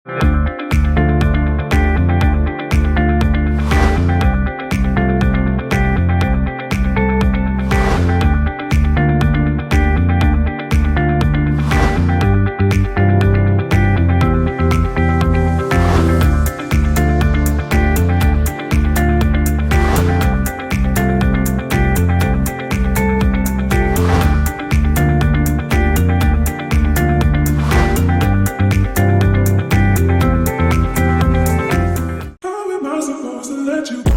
How am I supposed to let you go?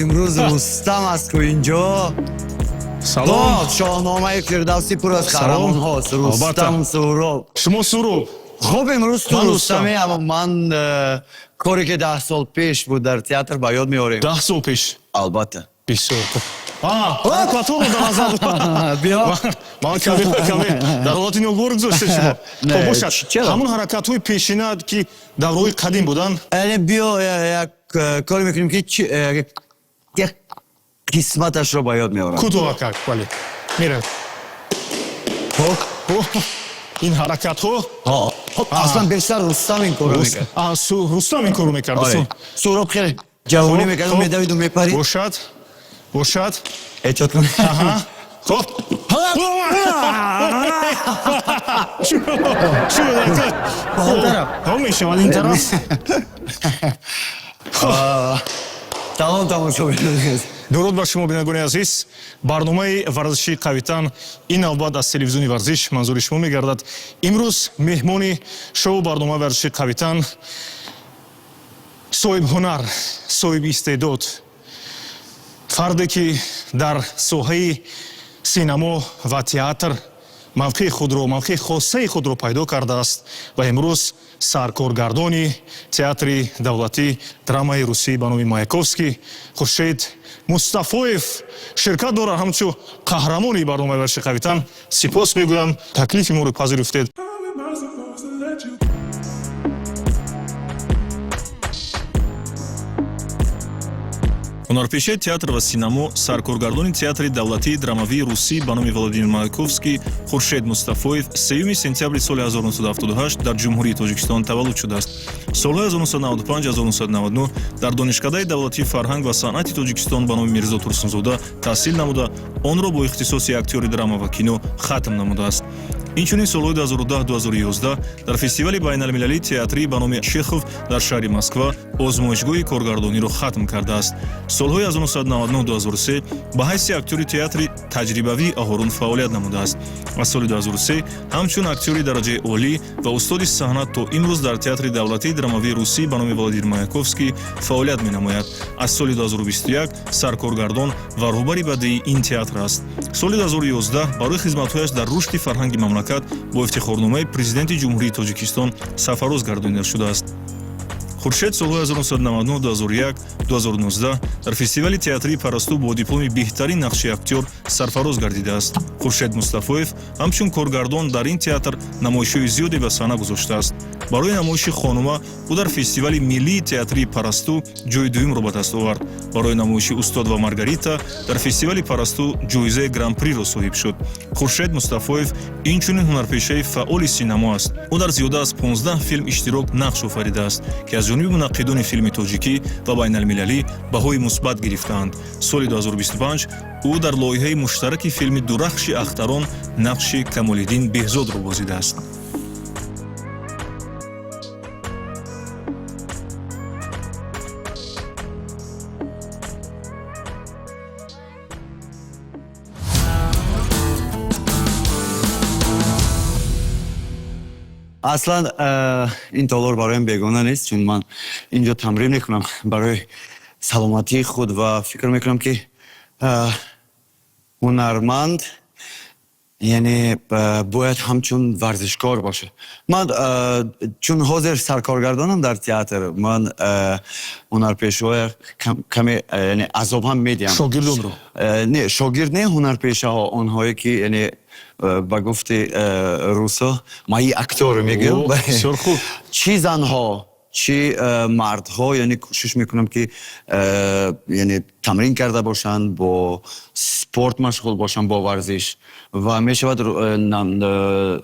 Имрӯз Рустам аст ку инҷо. Салом. Шоҳномаи Фирдавсӣ пур аз Салом. қаҳрамонҳост. Рустам, Албатта. Суҳроб. Шумо Суҳроб. Хуб, имрӯз ту Ман Рустам. Рустаме, аммо ман коре ки 10 сол пеш буд дар театр ба ёд меорем. 10 сол пеш? Албатта. Бисёр хуб. Ҳаракатҳоро дар назар. Биё. Ман каме дар ҳолати ногувор гузоштед шумо. Не, Хоб бошад. Чаро? Ҳамон ҳаракатҳои пешина, ки давраҳои қадим буданд. Яъне биё, як коре мекунем, ки як қисматашро ба ёд меорам. Кӯтоҳакак, бале, меравед. Ин ҳаракатҳо. Аслан бештар Рустам ин корро мекард. Рустам ин корро мекард. Оре. Суҳроб хеле ҷавонӣ мекард, медавиду мепарид. Бошад, бошад. Эҳтиёт кун. Хоб. Чӯ мешавад ин тараф. Тамом, тамошобинон. Дуруд ба шумо, бинандагони азиз. Барномаи варзишии «Қавитан» ин навбат аз телевизиони «Варзиш» манзури шумо мегардад. Имрӯз меҳмони шоу барномаи варзишии «Қавитан» соҳибҳунар, соҳиби истеъдод, фарде ки дар соҳаи синамо ва театр мавқеи худро, мавқеи хосаи худро пайдо кардааст ва имрӯз саркоргардони Театри давлатӣ драмаи русӣ ба номи Маяковский Хуршед Мустафоев ширкат дорад ҳамчун қаҳрамони барномаи варзиши «Қавитан». Сипос мегӯям, таклифи моро пазируфтед. How am I supposed to let you go? Ҳунарпешаи театр ва синамо, саркоргардони Театри давлатии драмавии русӣ ба номи Владимир Маяковский Хуршед Мустафоев 3 сентябри соли 1978 дар Ҷумҳурии Тоҷикистон таваллуд шудааст. Солҳои 1995-1999 дар Донишкадаи давлатии фарҳанг ва санъати Тоҷикистон ба номи Мирзо Турсунзода таҳсил намуда, онро бо ихтисоси актёри драма ва кино хатм намудааст. Инчунин солҳои 2010-2011 дар фестивали байналмилалии театрӣ ба номи Чехов дар шаҳри Москва озмоишгоҳи коргардониро хатм кардааст. Солҳои 1999-2003 ба ҳайси актёри театри таҷрибавии «Аҳорун» фаъолият намудааст. Аз соли 2003 ҳамчун актёри дараҷаи олӣ ва устоди саҳна то имрӯз дар Театри давлатии драмавии русӣ ба номи Владимир Маяковский фаъолият менамояд. Аз соли 2021 саркоргардон ва роҳбари бадеии ин театр аст. Соли 2011 барои хизматҳояш дар рушди фарҳанги мамлакат бо ифтихорномаи Президенти Ҷумҳурии Тоҷикистон сарфароз гардонида шудааст. Хуршед солҳои 1999, 2001, 2019 дар фестивали театрии «Парасту» бо дипломи беҳтарин нақши актёр сарфароз гардидааст. Хуршед Мустафоев ҳамчун коргардон дар ин театр намоишҳои зиёде ба саҳна гузоштааст. Барои намоиши «Хонума» ӯ дар фестивали миллии театрии «Парасту» ҷои дуюмро ба даст овард. Барои намоиши «Устод ва Маргарита» дар фестивали «Парасту» ҷоизаи Гран-приро соҳиб шуд. Хуршед Мустафоев инчунин ҳунарпешаи фаъоли синамо аст. Ӯ дар зиёда аз 15 филм иштирок нақш офаридааст, ки аз ҷониби мунаққидони филми тоҷикӣ ва байналмилалӣ баҳои мусбат гирифтаанд. Соли 2025 ӯ дар лоиҳаи муштараки филми «Дурахши ахтарон» нақши Камолиддин Беҳзодро бозидааст. Аслан ин толор бароям бегона нест, чун ман инҷо тамрин мекунам барои саломатии худ ва фикр мекунам, ки ҳунарманд яъне бояд ҳамчун варзишкор бошад. Ман чун ҳозир саркоргардонам дар театр, ман ҳунарпешаҳоя каме яъне азоб ҳам медиҳам. Шогирдонро? Не, шогирд не, ҳунарпешаҳо, онҳое ки яъне ба гуфти русо «мои актёры» мегӯям. Бисёр хуб. Чӣ занҳо, Чӣ мардҳо, яъне кӯшиш мекунам, ки яъне тамрин карда бошанд, бо спорт машғул бошанд, бо варзиш. Ва мешавад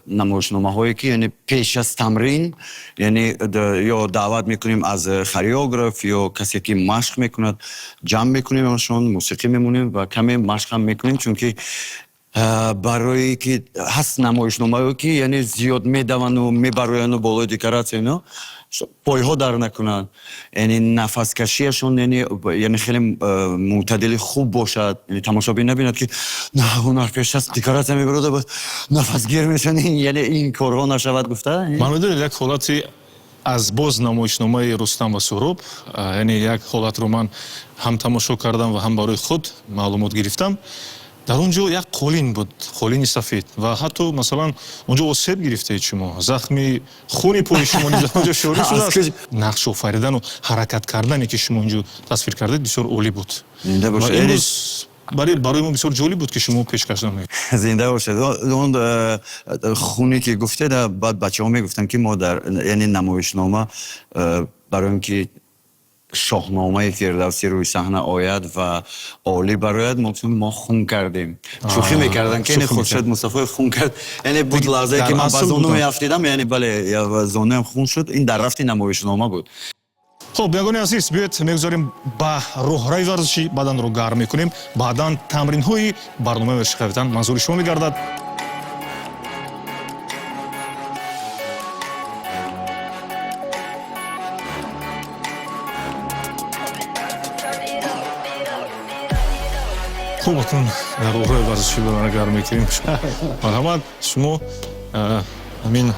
намоишномаҳое, ки яъне пеш аз тамрин, яъне ё даъват мекунем аз хореограф ё касе, ки машқ мекунад, ҷамъ мекунем ашон, мусиқӣ мемонем ва каме машқ ҳам мекунем, чунки барое ки ҳаст намоишномаҳое, ки яъне зиёд медаванду мебароянду болои декоратсия, ино пойҳо дар накунанд, яъне нафаскашиашон яъне хеле мӯътадили хуб бошад, тамошобин набинад, ки ҳунарпеша аст, декоратсия мебарода, нафасгир мешавад, яъне ин корҳо нашавад гуфта. Ман медонед, як ҳолати аз боз намоишномаи Рустам ва Суҳроб, яъне як ҳолатро ман ҳам тамошо кардам ва ҳам барои худ маълумот гирифтам. Дар он ҷо як қолин буд, қолини сафед, ва ҳатто масалан он ҷо осеб гирифтаед шумо, захми хуни пои шумо низ он ҷо шорӣ шудааст. Нақшофаридану ҳаракат кардане, ки шумо ин ҷо тасвир кардед, бисёр олӣ буд. Зинда бошед. Имрӯз барои мо бисёр ҷолиб буд, ки шумо пешкаш намоед. Зинда бошед. Он хуне, ки гуфтед, баъд бачаҳо мегуфтанд, ки мо дар яъне намоишнома, барои он ки Шоҳномаи Фирдавсӣ рӯи саҳна ояд ва олӣ барояд, мо хун кардем. Шӯхӣ мекарданд, ки Хуршед Мустафоев хун кард. Яъне буд лаҳзае, ки ман ба зону меафтидам, яъне бале, зонуям хун шуд. Ин дар рафти намоишнома буд. Хуб, бинандагони азиз, биёед мегузорем ба роҳрави варзишӣ, баданро гарм мекунем, баъдан тамринҳои барномаи варзиши Қавитан манзури шумо мегардад. Хуб, акнун дар роҳрави варзишӣ баданро гарм мекунем. Марҳамат, шумо ҳамин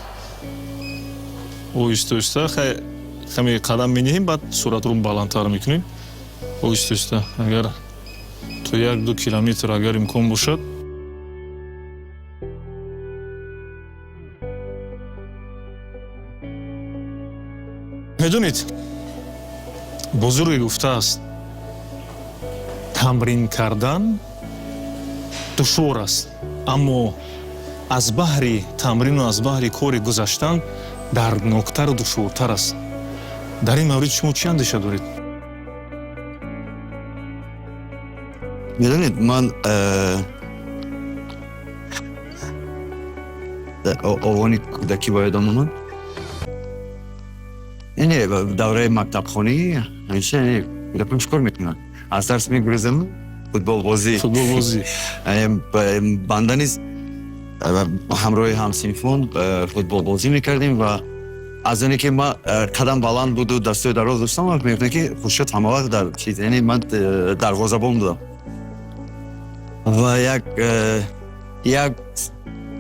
оҳиста оҳиста каме қадам мениҳем, баъд суратро баландтар мекунем оҳиста оҳиста, агар то 1-2 километр агар имкон бошад. Медонед, бузурге гуфтааст: тамрин кардан душвор аст, аммо аз баҳри тамрину аз баҳри кори гузаштан дардноктару душвортар аст. Дар ин маврид шумо чӣ андеша доред? Медонед, ман овони кӯдакӣ ба ёдам омад, яъне давраи мактабхонӣ. Ҳамеша кӯдакон чӣ кор мекунанд? Аз дарс мегурезам, футболбозӣ. Футболбозӣ. Банда низ ҳамроҳи ҳамсинфон футболбозӣ мекардем ва аз оне ки ман қадам баланд буду дастои дароз доштам, мегуфтам, ки Хуршед ҳамавақт дар чиз, яъне ман дарвозабон будам. Ва як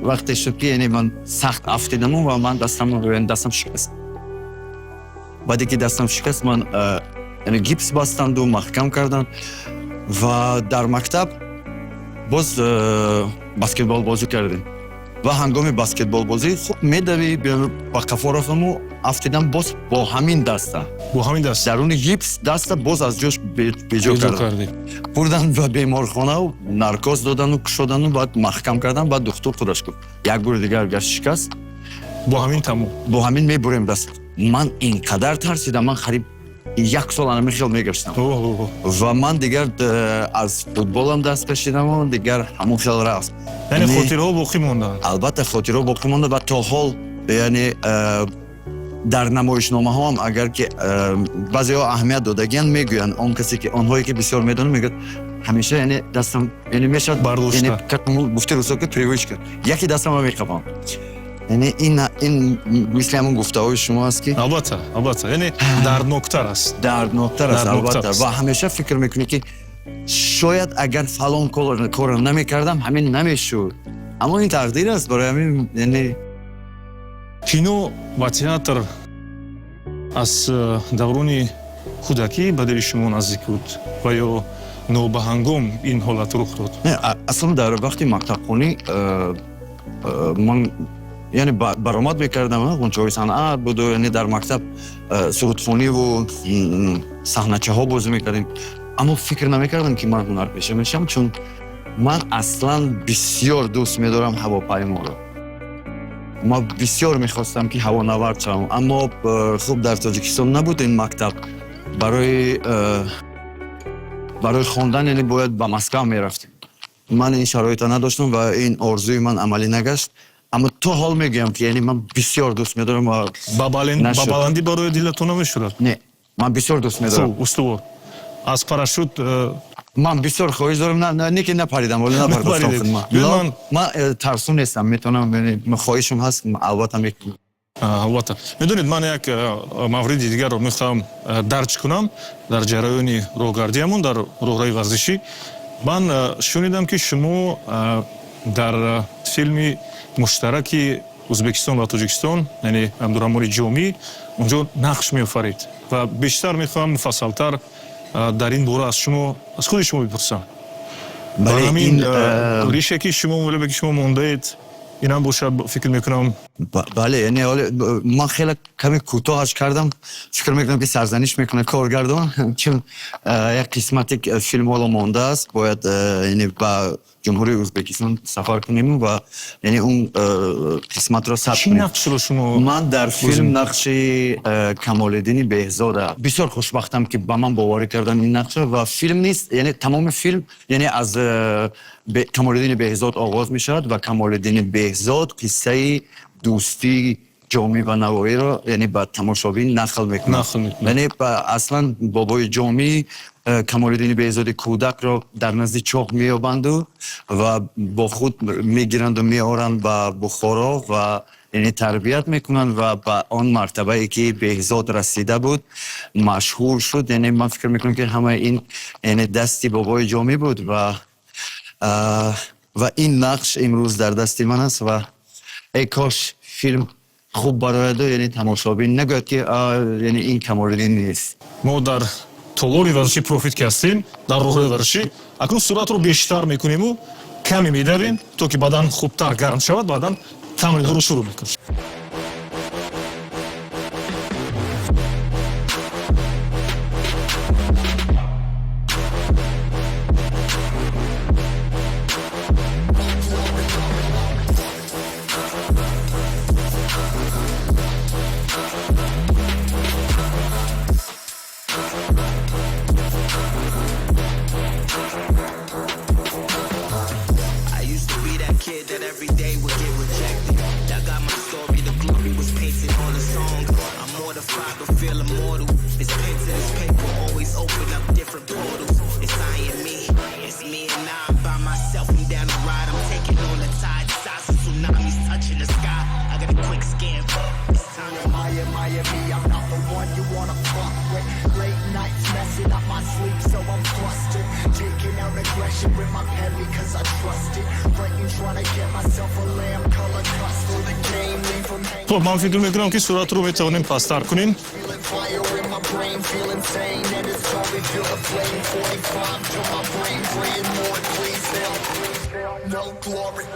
вақте шуд, ки яъне ман сахт афтидаму ва ман дастам шикаст. Баъде ки дастам шикаст, ман яъне гипс бастанду маҳкам карданд ва дар мактаб боз баскетбол бозӣ кардем. Ва ҳангоми баскетболбозӣ хуб медавӣ, ба қафо рафтаму афтидам, боз бо ҳамин даста. Бо ҳамин даст. Даруни гипс даста боз аз ҷош беҷо кардам. Бурдан ба беморхонау, наркоз додану, кушодану, баъд маҳкам кардан. Баъд духтур худаш гуфт: як бори дигар гашт шикаст, бо ҳамин тамом. Бо ҳамин мебурем даст. Ман ин қадар тарсидам, ман қариб як сол ана хел мегаштам ва ман дигар аз футболам даст кашидаму дигар ҳамон хел рафт. Яъне хотираҳо боқӣ монданд. Албатта, хотираҳо боқӣ монда ва то ҳол, яъне дар намоишномаҳоам, агар ки баъзеҳо аҳамият додагиянд, мегӯянд, он касе ки, онҳое ки бисёр медонанд, мегӯянд, ҳамеша яъне дастам яъне мешавад. Бардошта. Гуфти русо, ки привычка, яке дастамро меқапам. Яъне ин мисли ҳамон гуфтаҳои шумо аст, ки Албатта, албатта, яъне дардноктар аст. Дардноктар аст, албатта. Ва ҳамеша фикр мекунӣ, ки шояд агар фалон корро намекардам, ҳамин намешуд, аммо ин тақдир аст. Барои ҳамин яъне Кино ва театр аз даврони кӯдакӣ ба дили шумо наздик буд ва ё нобаҳангом ин ҳолат рух дод? Не, аслан дар вақти мактабхонӣ ман яъне баромад мекардам, ғунчаҳои санъат буду, яъне дар мактаб сурудхониву саҳначаҳо бозӣ мекардем, аммо фикр намекардам, ки ман ҳунарпеша мешавам, чун ман аслан бисёр дӯст медорам ҳавопайморо. Ман бисёр мехостам, ки ҳавонавард шавам, аммо хуб, дар Тоҷикистон набуд ин мактаб. Барои хондан, яъне, бояд ба Москва мерафтем. Ман ин шароитро надоштам ва ин орзуи ман амалӣ нагашт, аммо то ҳол мегӯям, ки яъне ман бисёр дӯст медорам ва Ба нашуд. баландӣ барои дилатон намешурад? Не, ман бисёр дӯст медорам. Хуб, устувор аз парашют Ман бисёр хоҳиш дорам, не ки напаридам, вале напардохтам. Напаридед. Худ ман. Биёед. Но, Ман ман тарсум нестам, метавонам, яъне, хоҳишам ҳаст, албатта мекунам. Албатта, медонед, ман як мавриди дигарро мехоҳам дарҷ кунам. Дар ҷараёни роҳгардиамон дар роҳраи варзишӣ ман шунидам, ки шумо дар филми муштараки Ӯзбекистон ва Тоҷикистон, яъне Абдураҳмони Ҷомӣ, унҷо нақш меофарид ва бештар мехоҳам муфассалтар дар ин бора аз шумо, аз худи шумо бипурсам. Бале, Бар ҳамин ин рише, ки шумо вале ки шумо мондаед, инам бошад, фикр мекунам. Бале, яъне ҳоле ман хеле каме кӯтоҳаш кардам. Фикр мекунам, ки сарзаниш мекунад коргардон, чун як қисмати филм ҳоло мондааст, бояд яъне ба Ҷумҳурии Ӯзбекистон сафар кунем ва яъне он қисматро сабт Чӣ кунем. нақшро шумо Ман дар филм бозӣ- нақши Камолиддини Беҳзода. Бисёр хушбахтам, ки ба ман боварӣ кардан ин нақшро. Ва филм нест, яъне тамоми филм, яъне аз Камолиддини Беҳзод оғоз мешавад ва Камолиддини Беҳзод қиссаи дӯстии Ҷомӣ ва Навоиро, яъне, ба тамошобин нақл мекунад. Нақл мекунад. Яъне аслан бобои Ҷомӣ Камолиддини Беҳзоди кӯдакро дар назди чоҳ меёбанду ва бо худ мегиранду меоранд ба Бухоро ва яъне тарбият мекунанд ва ба он мартабае, ки Беҳзод расида буд, машҳур шуд. Яъне ман фикр мекунам, ки ҳамаи ин, яъне, дасти бобои Ҷомӣ буд ва ин нақш имрӯз дар дасти ман аст. Ва эй кош филм хуб барояду, яъне тамошобин нагӯяд, ки яъне ин Камолиддин нест. Мо дар толори варзиши Профит ки ҳастем, дар роҳрои варзишӣ, акнун суръатро бештар мекунему, каме медавем, то ки бадан хубтар гарм шавад, баъдан тамринҳоро шурӯъ мекунем. I used to be that kid that every day would get rejected. That got my story, the glory was painted on the song. I'm mortified but feel immortal. It's pen to this paper, always open up different portals. It's I and me, it's me and I. I'm by myself, I'm down the ride. I'm taking on the tide, size of tsunamis touching the sky. I got a quick scan. It's time to Miami, I'm not the one you wanna fuck with. Late nights messing up my sleep, so I'm flustered. Taking out aggression with my pen because I trust it. Writing, trying to get myself a lamb color custom. The game, leave 'em hanging. Хуб, ман фикр мекунам, ки суръатро метавонем пасттар кунем. Feeling fire in my brain, feel insane. And it's only feel the flame. 45 till my brain, praying, Lord, please help. No glory.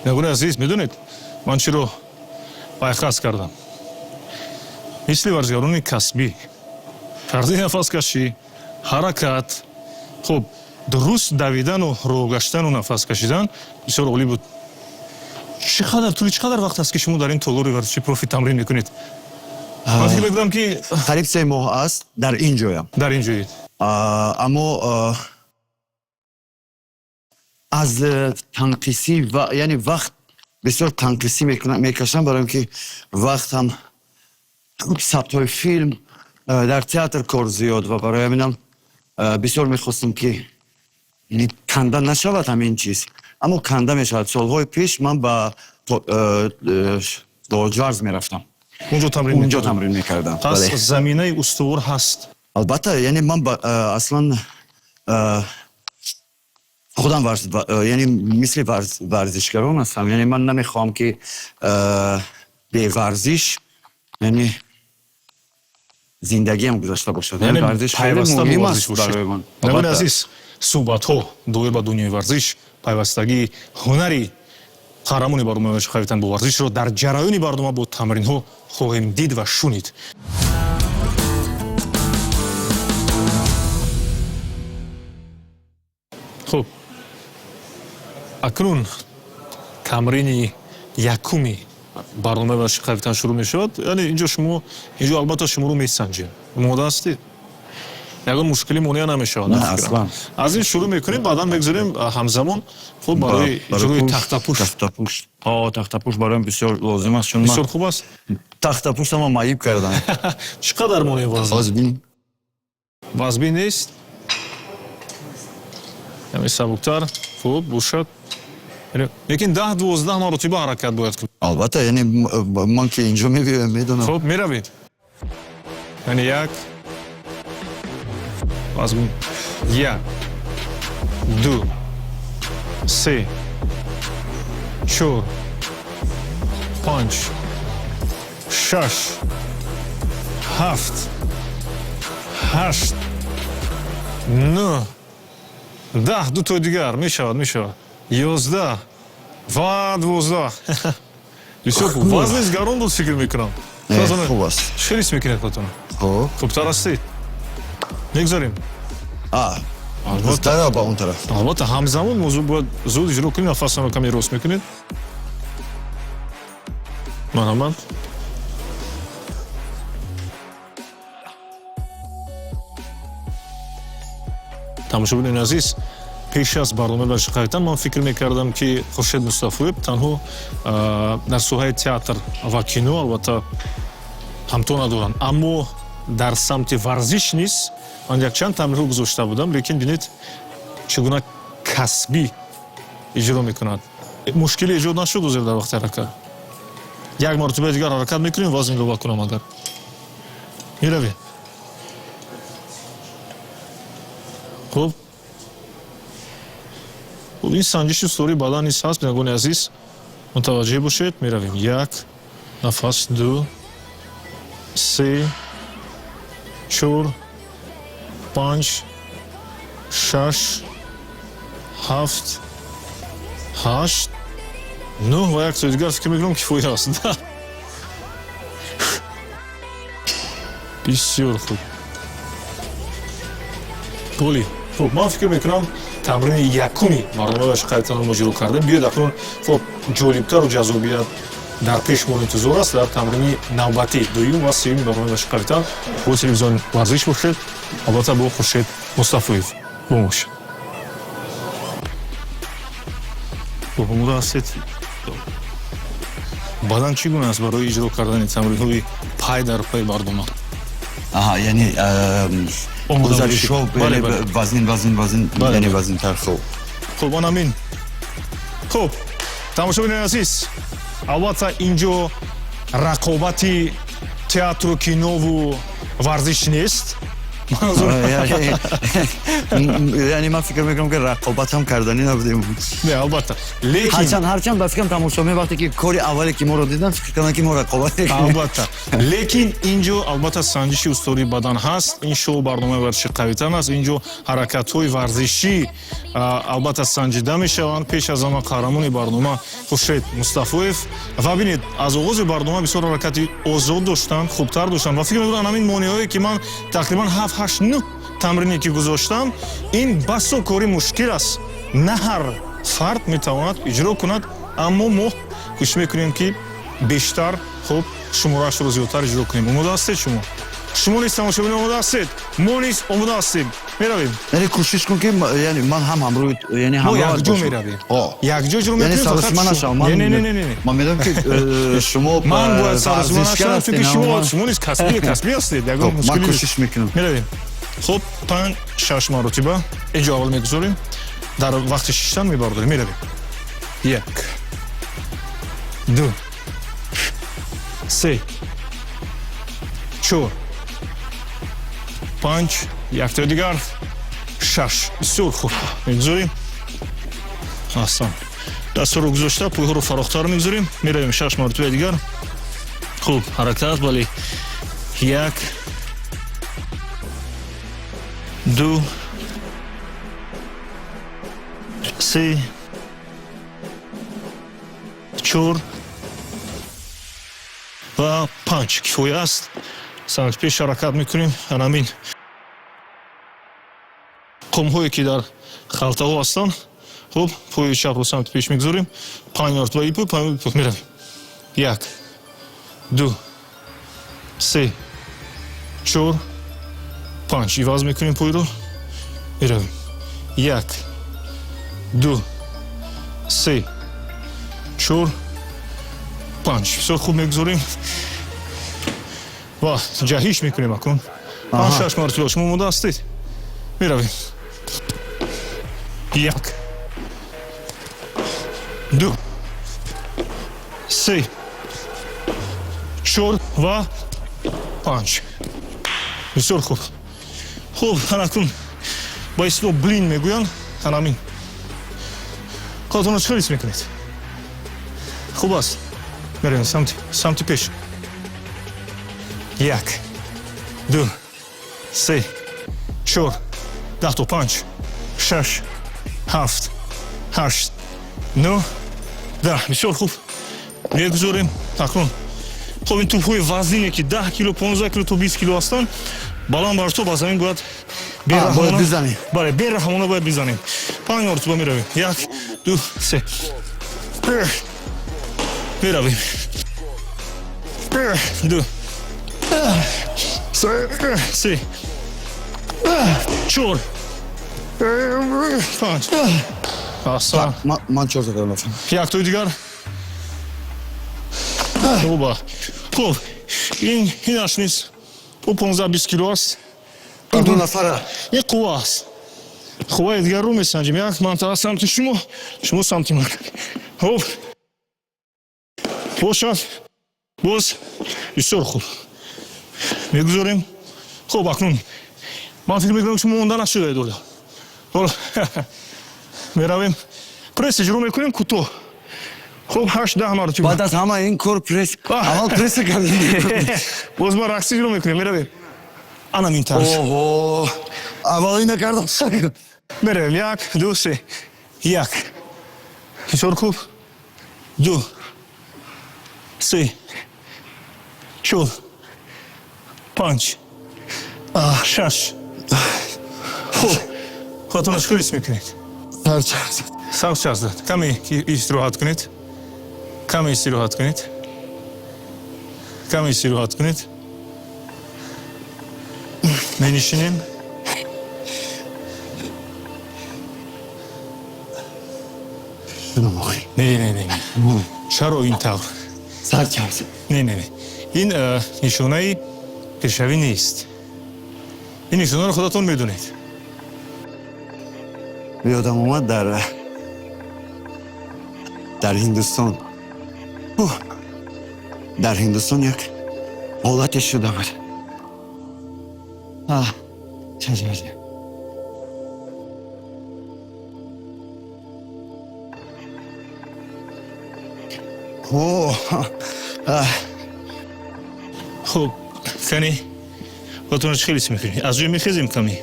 Нагуни азиз, медонед, ман чиро пайхас кардам? Мисли варзигарони касбӣ тарзи нафаскашӣ, ҳаракат, хуб, дуруст давидану роҳ гаштану нафас кашидан бисёр олӣ буд. Чӣ қадар тӯли чӣ қадар вақт аст, ки шумо дар ин толори варзиши Профит тамрин мекунед? Ман фикр мекунам, ки Қариб 3 моҳ аст дар ин ҷоям. Дар ин ҷоед. Аммо аз танқисӣ ва яъне вақт бисёр танқисӣ мекашам, барои ин ки вақт ҳам сабтҳои филм, дар театр кор зиёд ва барои ҳаминам бисёр мехостам, ки яъне канда нашавад ҳамин чиз, аммо канда мешавад. Солҳои пеш ман ба Лоҷварз мерафтам. Унҷо тамрин Унҷо мекардед? тамрин мекардам. Пас Бале. заминаи устувор ҳаст. Албатта, яъне ман аслан худам яъне мисли варзишгарон ҳастам. Яъне ман намехоҳам, ки беварзиш, яъне, зиндагиам гузашта бошад. Яъне варзиш хеле пайваста бо муҳим варзиш аст бошед. барои ман. Нагуни Албатта. азиз, суҳбатҳо доир ба дунёи варзиш, пайвастагии ҳунари қаҳрамони барномаи Қавитан бо варзишро дар ҷараёни барнома бо тамринҳо хоҳем дид ва шунид. Хуб. Акнун тамрини якуми барномаи варзиши қавитан шурӯъ мешавад. Яъне инҷо шумо, инҷо албатта шуморо месанҷем. Омода ҳастед? Ягон мушкилӣ монеа намешавад? Не, фикрам. аслан. Аз ин шурӯъ мекунем, баъдан мегузорем ҳамзамон, хуб, барои иҷрои тахтапӯш. Тахтапӯш. О, тахтапӯш бароям бисёр лозим аст, чун ман Бисёр хуб аст. Тахтапӯшама маиб кардам. Чӣ қадар монеа вазн? Ҳозир бин. Вазбин нест, каме сабуктар хуб бошад, лекин 10-12 маротиба ҳаракат бояд кунед. Албатта, яъне ман ки инҷо мебиёям, медонам. Хуб, меравед. Яъне як вазбин, як, ду, се, чор, панҷ, шаш, ҳафт, ҳашт, нӯҳ, 10. Дутои дигар мешавад, мешавад. 11 ва 12. Бисёр хуб. Вазнис гарон буд, фикр мекунам. Не, хуб аст. Чӣ ҳис мекунед худатон? Хуб. Хубтар ҳастед? Мегузорем. А, тараф ба он тараф. Албатта, ҳамзамон мо бояд зуд иҷро кунем. Нафасонро каме рост мекунед. Марҳамат. Тамошобинони азиз, пеш аз барномаи варзиши қавитан ман фикр мекардам, ки Хуршед Мустафоев танҳо дар соҳаи театр ва кино албатта ҳамто надоранд, аммо дар самти варзиш низ ман якчанд тамринҳо гузошта будам, лекин бинед, чӣ гуна касбӣ иҷро мекунад. Мушкиле эҷод нашуд ҳозир дар вақти ҳаракат? Як маротиба дигар ҳаракат мекунем, вазн илова кунам агар. Меравем. Хуб, хуб, ин санҷиши устувории бадан низ ҳаст. Бинандагони азиз, мутаваҷҷеҳ бошед. Меравем. Як нафас, ду, се, чор, панҷ, шаш, ҳафт, ҳашт, нӯҳ ва як тои дигар, фикр мекунам, кифоя аст. Бисёр хуб, олӣ. Хуб, ман фикр мекунам, тамрини якуми барномаи варзиши қавитанро мо иҷро кардем. Биёед акнун, хуб, ҷолибтару ҷаззобият дар пеш мо интизор аст дар тамрини навбатӣ, дуюм ва сеюми барномаи варзиши қавитан. Бо телевизиони Варзиш бошед, албатта бо Хуршед Мустафоев бо бошед. Хуб, омода ҳастед? Бадан чӣ гуна аст барои иҷро кардани тамринҳои пай дар пай барнома? Аҳа, яъне Омода гузаришҳо. бошед. Бале, бале. Вазнин, вазнин, вазнин. Бале, яъне бале. вазнинтар, хуб. Хуб, он амин. Хуб, тамошобинони азиз, албатта, инҷо рақобати театру, кинову варзиш нест. Яъне ман фикр мекунам, ки рақобат ҳам карданӣ набудем. Не, албатта, лекин Ҳарчанд ба фикрам, тамошобин вақте ки кори аввале ки моро дидан, фикр карданд, ки мо рақобат мекунем. Албатта, лекин инҷо албатта санҷиши устувории бадан ҳаст. Ин шоу барномаи варзиши қавитан аст. Инҷо ҳаракатҳои варзишӣ албатта санҷида мешаванд. Пеш аз ҳама қаҳрамони барнома Хуршед Мустафоев. Ва бинед, аз оғози барнома бисёр ҳаракати озод доштанд, хубтар доштанд ва фикр мекунам, ҳамин монеаҳое ки ман тақрибан ҳафт, ҳашт, нӯҳ тамрине ки гузоштам, ин басо кори мушкил аст, на ҳар фард метавонад иҷро кунад, аммо мо кӯшиш мекунем, ки бештар, хуб, шумораашро зиёдтар иҷро кунем. Омода ҳастед шумо? Шумо низ, тамошобин, омода ҳастед? Мо низ омода ҳастем. Меравем. Яъне кӯшиш кун, ки яъне ман ҳам ҳамрӯи, яъне Мо ҳамроҳат якҷо бошам. меравем. О. Якҷо иҷро Яъне мекунем. саросима Фақат нашавам. Не, не, не, не, не. Ман медонам, ки шумо Ман бояд саросима варзишгар нашавам, чунки ҳастед, шумо аммо шумо низ касбӣ ҳастед. Ягон Хуб, ман мушкилӣ нест. кӯшиш мекунам. Меравем. Хуб, панҷ, шаш маротиба. Инҷо аввал мегузорем, дар вақти шиштан мебардорем. Меравем. Як, ду, се, чор, панҷ, яктои дигар, шаш. Бисёр хуб, мегузорем. Аҳсан. Дастҳоро гузошта, пойҳоро фарохтар мегузорем. Меравем, шаш маротибаи дигар. Хуб, ҳаракат, бале. Як, ду, се, чор ва панҷ. Кифоя аст. Самти пеш ҳаракат мекунем. Анамин қумҳое, ки дар халтаҳо ҳастанд, Хуб, пои чапро самти пеш мегузорем, панҷ маротиба и пой, панҷ пой меравем. Як, ду, се, чор, панҷ. Иваз мекунем пойро, меравем. Як, ду, се, чор, панҷ. Бисёр хуб, мегузорем ва ҷаҳиш мекунем акнун панҷ, шаш маротиба. Шумо омода ҳастед? Меравем. Як, ду, се, чор ва панҷ. Бисёр хуб. Хуб, анакун ба истилоҳ блин мегӯянд, анамин қадатонро чӣ хел ҳис мекунед? Хуб аст? Меравем самти пеш. Як, ду, се, чор, 10 то, панҷ, шаш, ҳафт, ҳашт, нӯҳ, 10. Бисёр хуб, мегузорем акнун. Хуб, ин тӯбҳои вазнине, ки 10 кило, 15 кило то 20 кило ҳастанд, баланд бардошта ба замин бояд. Бояд бизанем. Бале, бераҳмона бояд бизанем. Панҷ маротиба меравем. Як, ду, се, меравем. Ду, се, чор, панҷ. Аҳсан. Ман чор кардам. Яктои дигар. Оба. Хуб, ин инаш низ бо 15-20 кило аст. Ин ду нафара. Ин қувва аст. Қувваи дигарро месанҷем. Як ман самти шумо, шумо самти ман. Хуб, бошад, боз. Бисёр хуб, мегузорем. Хуб, акнун ман фикр мекунам, шумо монда нашудаед ола. Ҳоло меравем, пресс иҷро мекунем кӯтоҳ. Хуб, ҳашт, 10 маротиба. Баъд аз ҳама ин кор пресс, аввал пресс кардем. Боз ма рақс иҷро мекунем, меравем анамин тарз. Оҳо, аввал ина кардам. Меравем. Як, ду, се. Як, бисёр хуб, ду, се, чор, панҷ, шаш. Хуб, худатонро чӣ ҳис мекунед? Сар чарх зад. Каме истироҳат кунед, каме истироҳат кунед, каме истироҳат кунед. Менишинем. Не, не, не, чаро ин тавр? Сар чарх зад. Не, не, не, ин нишонаи пешравӣ нест. Ин нишонаро худатон медонед. Ёдам омад, дар Ҳиндустон, дар Ҳиндустон як ҳолате шуда буд. Ча, ча, ча. О, Хуб, кани, худатонро чӣ хел ҳис мекунед? Аз ҷой мехезем каме?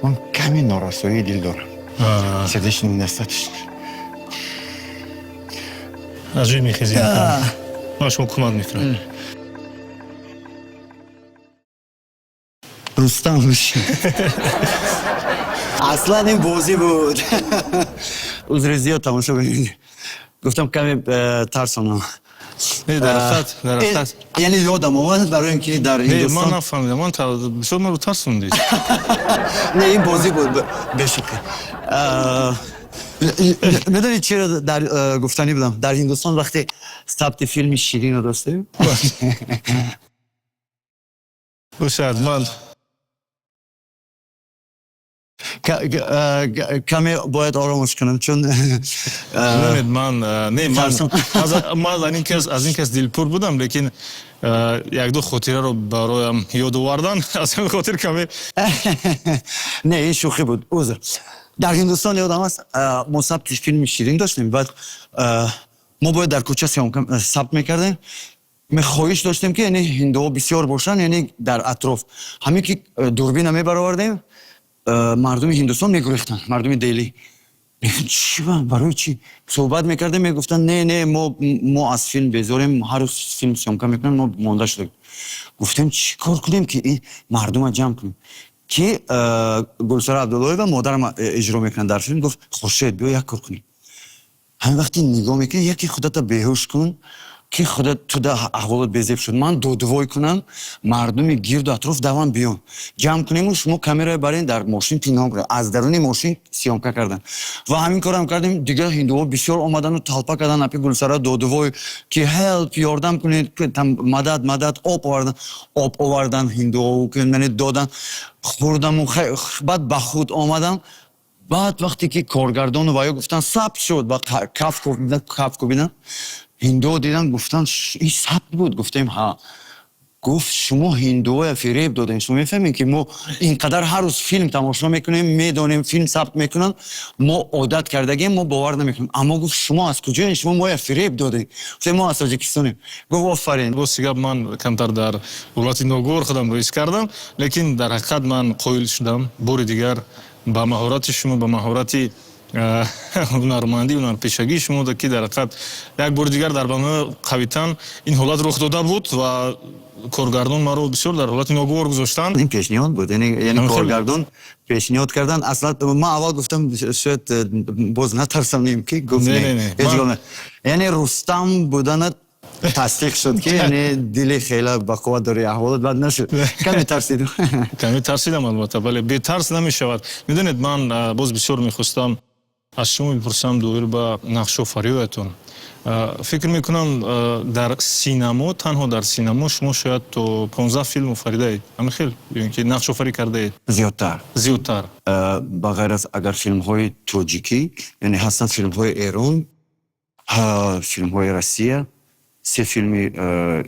Ман каме норасоии дил дорам, сердечный недостаточность. Аз ҷой мехезем, ман шумо кӯмак мекунам. Рустам, аслан ин бозӣ буд. Узри зиёд, тамошо бинед, гуфтам каме тарсонам. Не, дар ҳақиқат, дар ҳақиқат. Яъне ёдам омад, барои ин ки дар Не, ман Ҳиндустон. нафаҳмидам, ман бисёр маро тарсондед. Не, ин бозӣ буд, бешука. Медонед, чиро дар гуфтанӣ будам? Дар Ҳиндустон вақте сабти филми Ширино доштем. Бошад, ман Каме бояд оромш кунам, чун Медонед, ман не, ман тарсам. Ман аз ин кас дилпур будам, лекин якду хотираро бароям ёд овардан, аз ҳамин хотир каме. Не, ин шӯхӣ буд, узр. Дар Ҳиндустон ёдам аст, мо сабти филми Ширин доштем. Баъд мо бояд дар кӯча съёмка сабт мекардем. Ме хоҳиш доштем, ки яъне ҳиндуҳо бисёр бошанд, яъне дар атроф. Ҳамин ки дурбина мебаровардем, мардуми Ҳиндустон мегурехтанд, мардуми Дели. Мегӯям, чӣ барои чӣ? Суҳбат мекардем, мегуфтанд, не, не, мо аз филм безорем, ҳар рӯз филм съёмка мекунем, мо монда шуда. Гуфтем, чӣ кор кунем, ки ин мардума ҷамъ кунем? Ки Гулсара Абдуллоева, модарам иҷро мекунад дар филм, гуфт, Хуршед, биё як кор кунем. Ҳамин вақти нигоҳ мекунӣ, яке худата беҳуш кун, ки худат туда аҳволот безеб шуд. Ман додувой кунам, мардуми гирду атроф даван биён. Ҷамъ кунему шумо камераи барен, дар мошин пинҳон кунед. Аз даруни мошин съёмка кардан. Ва ҳамин корам кардем, дигар ҳиндуҳо бисёр омадану толпа кардан апи Гулсара, додувой ки help, ёрдам кунед, там мадад, мадад, об овардан, об овардан ҳиндуҳо, ки мане додан, хӯрдаму баъд ба худ омадам. Баъд вақте ки коргардону ваё гуфтан, сабт шуд, ба каф кӯбидан, каф кӯбидан, ҳиндуҳо дидан, гуфтан, ин сабт буд? Гуфтем, ҳа. Гуфт, шумо ҳиндуҳоя фиреб додем. Шумо мефаҳмед, ки мо инқадар ҳар рӯз филм тамошо мекунем, медонем, филм сабт мекунанд, мо одат кардагем, мо бовар намекунем. Аммо, гуфт, шумо аз куҷоем? Шумо моя фиреб додем. Гуфтем, мо аз Тоҷикистонем. Гуфт, офарин. Рости гап, ман камтар дар ҳолати ногувор худамро ҳис кардам, лекин дар ҳақиқат ман қоил шудам бори дигар ба маҳорати шумо, ба маҳорати ҳунармандӣ, ҳунарпешагии шумо, ки дар ҳақиқат як бори дигар дар барномаи қавитан ин ҳолат рух дода буд ва коргардон маро бисёр дар ҳолати ногувор гузоштанд. Ин пешниҳод буд, яъне коргардон пешниҳод кардан. Аслан ман аввал гуфтам, шояд боз натарсам, ки гуфт, не, ҳеҷ, яъне Рустам буданат тасдиқ шуд, ки яъне дили хела бақувват дори, аҳволот бад нашуд. Каме тарсидам. Каме тарсидам, албатта, бале, бетарс намешавад. Медонед, ман боз бисёр мехостам аз шумо бипурсам доир ба нақшофариёятон. Фикр мекунам, дар синамо, танҳо дар синамо шумо шояд то 15 филм офаридаед, ҳамин хел, ё ки нақшофарӣ кардаед? Зиёдтар. Зиёдтар. Ба ғайр аз агар филмҳои тоҷикӣ, яъне ҳастанд филмҳои Эрон, филмҳои Россия, се филми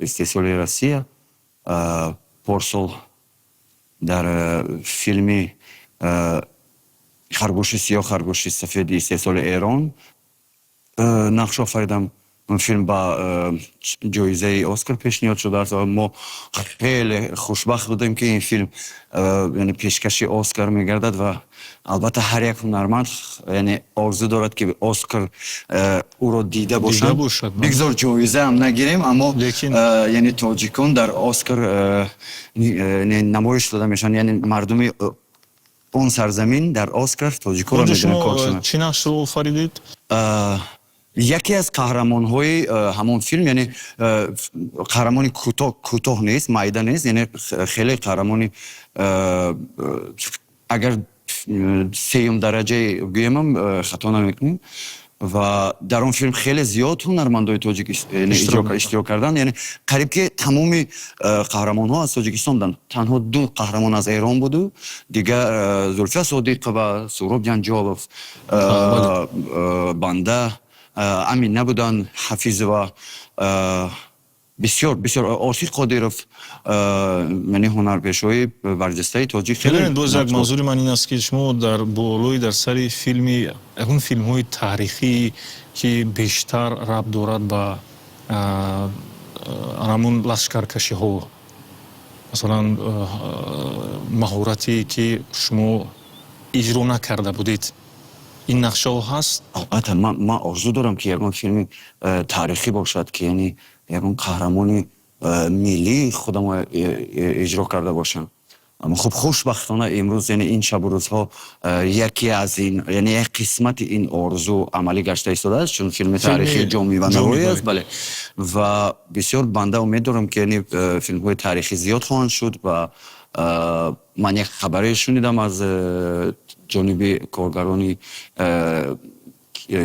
истеҳсоли Россия. Порсол дар филми Харгӯши сиёҳ, харгӯши сафеди истеҳсоли Эрон нақш офаридам. Он филм ба ҷоизаи Оскар пешниҳод шудааст ва мо хеле хушбахт будем, ки ин филм, яъне, пешкаши Оскар мегардад. Ва албатта ҳар як ҳунарманд, яъне, орзу дорад, ки Оскар ӯро дида бошад. Бигзор ҷоизаам нагирем, аммо, яъне, тоҷикон дар Оскар намоиш дода мешаванд, яъне мардуми он сарзамин дар Оскар тоҷиконро мебинанд. Чӣ нақшро офаридед? Яке аз қаҳрамонҳои ҳамон филм, яъне қаҳрамони кӯтоҳ, кӯтоҳ нест, майда нест, яъне хеле қаҳрамони, агар сеюм дараҷаи гӯемам, хато намекунем. Ва дар он филм хеле зиёд ҳунармандои тоҷик иштирок карданд, яъне қариб ки тамоми қаҳрамонҳо аз Тоҷикистон буданд. Танҳо ду қаҳрамон аз Эрон буду дигар Зулфия Содиқова, Суҳроб Ҷанҷолов, банда, Амина буданд, Ҳафизова, бисёр бисёр, Осир Қодиров, яъне ҳунарпешаҳои барҷастаи тоҷик. Хеле боз як манзури ман ин аст, ки шумо дар болои, дар сари филми, ягон филмҳои таърихӣ, ки бештар рабт дорад ба ҳамун лашкаркашиҳо, масалан, маҳорате, ки шумо иҷро накарда будед, ин нақшаҳо ҳаст? Албатта, ман орзу дорам, ки ягон филми таърихӣ бошад, ки яъне ягон қаҳрамони миллии худамо иҷро карда бошам. Аммо хуб, хушбахтона имрӯз, яъне ин шабу рӯзҳо, яке аз ин, яъне як қисмати ин орзу амалӣ гашта истодааст, чун филми таърихии Ҷомӣ ва Навоӣ аст, бале. Ва бисёр банда умед дорам, ки яъне филмҳои таърихӣ зиёд хоҳанд шуд. Ва ман як хабаре шунидам аз ҷониби коргарони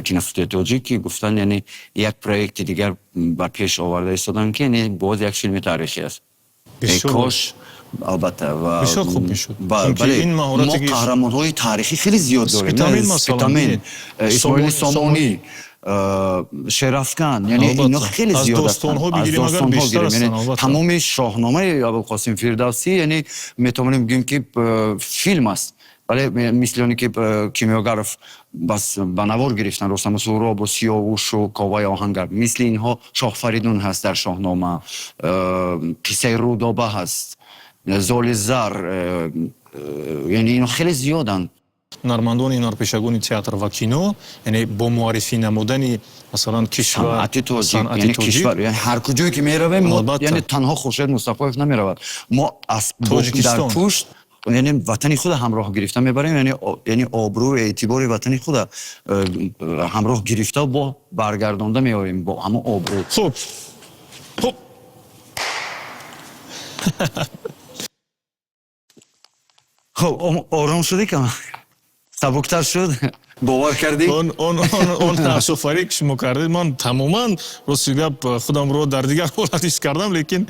киностудияи тоҷик, ки гуфтанд, яъне як проекти дигар ба пеш оварда истоданд, ки яъне боз як филми таърихӣ аст. Кош, албатта. Ва бисёр хуб мешуд. Бале, мо қаҳрамонҳои таърихӣ хеле зиёд дорем: Спитамен, Исмоили Сомонӣ, Шерафкан, яъне ино хеле зиёд. Аз достонҳо бигирем, яъне тамоми Шоҳномаи Абулқосим Фирдавсӣ, яъне метавонем бигӯем, ки филм аст. Бале, мисли оне ки Кимёгаров бас ба навор гирифтан Рустаму Суҳробу Сиёвушу Коваи Оҳангар, мисли инҳо Шоҳ Фаридун ҳаст дар Шоҳнома, қиссаи Рӯдоба ҳаст, Золи Зар, яъне ино хеле зиёданд. Ҳунармандони ҳунарпешагони театр ва кино, яъне бо муаррифӣ намудани, масалан, кишвар, санъати тоҷик, санъати яъне тоҷик. Кишвар, яъне ҳар куҷое ки меравем мо, Албатта. яъне танҳо Хуршед Мустафоев намеравад, мо аз Тоҷикистон. Дар пушт, яъне ватани худа ҳамроҳ гирифта мебарем, яъне обрӯ, эътибори ватани худа ҳамроҳ гирифта бо баргардонда меоем бо ҳамон обрӯ. Хуб, хуб. Хуб, ором шудӣ, кам сабуктар шуд, бовар кардӣ? Он нақшофарӣ, ки шумо кардед, ман тамоман, рости гап, худамро дар дигар ҳолат ҳис кардам, лекин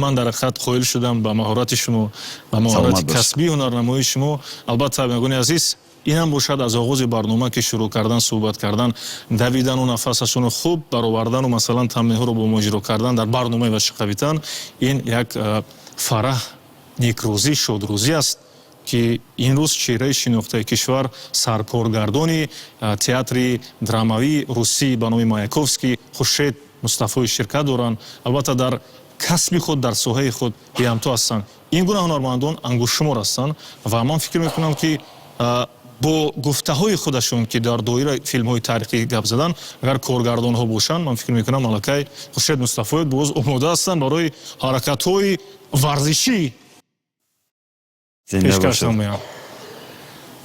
ман дар ҳақиқат қоил шудам ба маҳорати шумо, ба маҳорати Саломат бош. касбии ҳунарнамоии шумо. Албатта, бинандагони азиз, инам бошад, аз оғози барнома ки шурӯъ кардан, суҳбат кардан, давидану нафасашонро хуб баровардану, масалан, тамринҳоро бо мо иҷро кардан дар барномаи Варзиши қавитан, ин як фараҳ, некрӯзӣ, шодрӯзӣ аст, ки ин рӯз чеҳраи шинохтаи кишвар, саркоргардони театри драмавии русӣ ба номи Маяковский Хуршед Мустафоев ширкат доранд. Албатта, дар касби худ, дар соҳаи худ беҳамто ҳастанд. Ин гуна ҳунармандон ангуштшумор ҳастанд ва ман фикр мекунам, ки бо гуфтаҳои худашон, ки дар доираи филмҳои таърихӣ гап задан, агар коргардонҳо бошанд, ман фикр мекунам, аллакай Хуршед Мустафоев боз омода ҳастанд барои ҳаракатҳои варзишӣ Зинда пешкаш бошед. намоянд.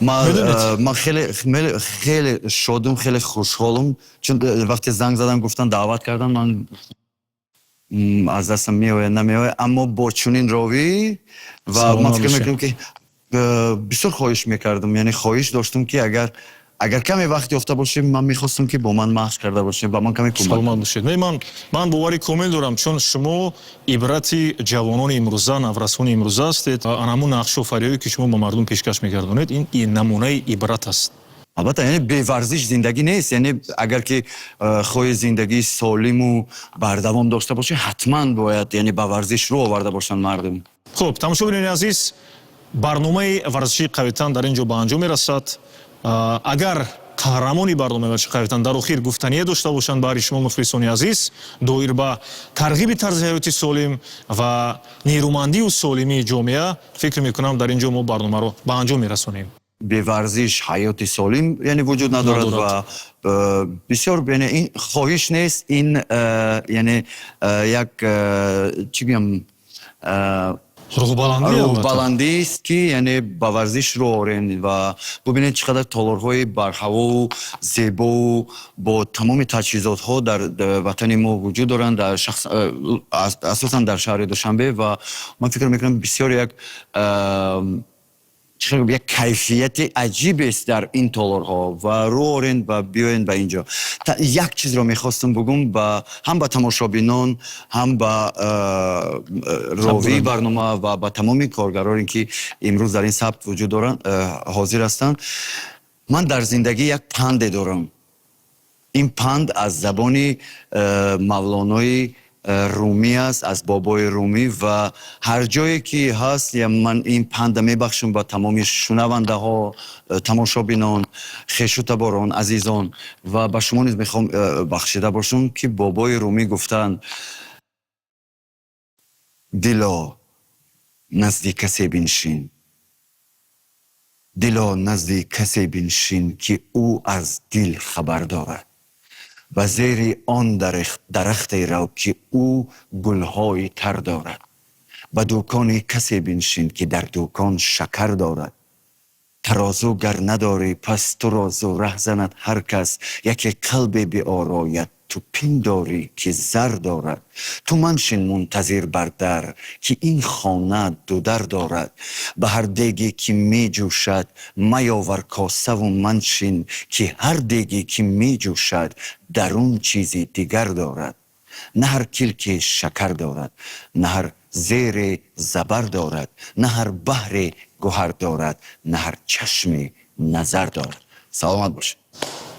Медонед? Ман хеле хеле шодум, хеле хушҳолум, чун вақте занг задам, гуфтан, даъват кардан, ман аз дастам меояд, намеояд, аммо бо чунин ровӣ ва Саломат ман фикр бошед. мекунам, ки бисёр хоҳиш мекардам, яъне хоҳиш доштам, ки агар каме вақт ёфта бошем, ман мехостам, ки бо ман машқ карда бошем, ба ман каме кӯмак. Саломат бошед. Не, ман бовари комил дорам, чун шумо ибрати ҷавонони имрӯза, наврасони имрӯза ҳастед. Ана ҳамун нақшофариҳое, ки шумо ба мардум пешкаш мегардонед, ин намунаи ибрат аст. Албатта, яъне беварзиш зиндагӣ нест. Яъне агар ки хоҳи зиндагии солиму бардавом дошта бошӣ, ҳатман бояд, яъне, ба варзиш рӯ оварда бошанд мардум. Хуб, тамошобинони азиз, барномаи варзишии қавитан дар ин ҷо ба анҷом мерасад. Агар қаҳрамони барномаи варзиши қавитан дар охир гуфтание дошта бошанд баҳри шумо, мухлисони азиз, доир ба тарғиби тарзи ҳаёти солим ва нерӯмандию солимии ҷомеа, фикр мекунам, дар ин ҷо мо барномаро ба анҷом мерасонем. Беварзиш ҳаёти солим, яъне, вуҷуд надорад. Надорад. Ва бисёр, яъне, ин хоҳиш нест, ин яъне як чӣ гӯям, рӯҳбаландӣ, албатта. Рӯҳбаландист, ки, яъне, ба варзиш рӯ орем ва бубинед, чӣ қадар толорҳои барҳавову зебову бо тамоми таҷҳизотҳо дар ватани мо вуҷуд доранд, дар шахс, асосан дар шаҳри Душанбе. Ва ман фикр мекунам, бисёр як чӣ гӯям, як кайфияти аҷибест дар ин толорҳо ва рӯ орен ва биёен ба ин ҷо. Як чизро мехостам бугум ба ҳам ба тамошобинон, ҳам ба ровии барнома ва ба тамоми коргароне, ки имрӯз дар ин сабт вуҷуд доранд, ҳозир ҳастанд. Ман дар зиндагӣ як панде дорам. Ин панд аз забони Мавлонои Румӣ аст, аз бобои Румӣ, ва ҳар ҷое ки ҳаст, ман ин панда мебахшам ба тамоми шунавандаҳо, тамошобинон, хешу таборон, азизон, ва ба шумо низ мехоҳам бахшида бошам, ки бобои Румӣ гуфтанд: «Дило, назди касе биншин, дило, назди касе биншин, ки ӯ аз дил хабар дорад. Ба зери он дарахте рав, ки ӯ гулҳои тар дорад. Ба дукони касе биншин, ки дар дукон шакар дорад. Тарозу гар надорӣ, пас туро зу раҳ занад ҳар кас. Яке қалбе биорояд, ту пиндорӣ, ки зар дорад. Ту маншин мунтазир бар дар, ки ин хона дудар дорад. Ба ҳар деге, ки меҷӯшад, маёвар косаву маншин, ки ҳар деге, ки меҷӯшад, дарун чизи дигар дорад. На ҳар килке шакар дорад, на ҳар зере забар дорад, на ҳар баҳре гӯҳар дорад, на ҳар чашме назар дорад». Саломат бошед.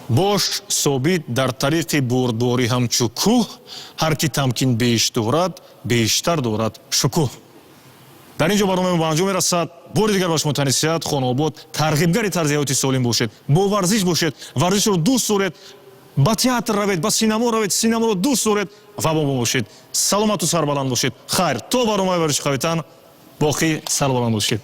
Бош собит дар тариқи бурдборӣ ҳамчу кӯҳ. Ҳар ки тамкин беш дорад, бештар дорад шукӯҳ. Дар ин ҷо барномаи мо ба анҷом мерасад. Бори дигар ба шумо тани сиҳат, хонаобод. Тарғибгари тарзи ҳаёти солим бошед, бо варзиш бошед, варзишро дӯст доред, ба театр равед, ба синамо равед, синаморо дӯст доред ва бо мо бошед. Саломату сарбаланд бошед. Хайр, то барномаи варзиши қавитан боқӣ сарбаланд бошед.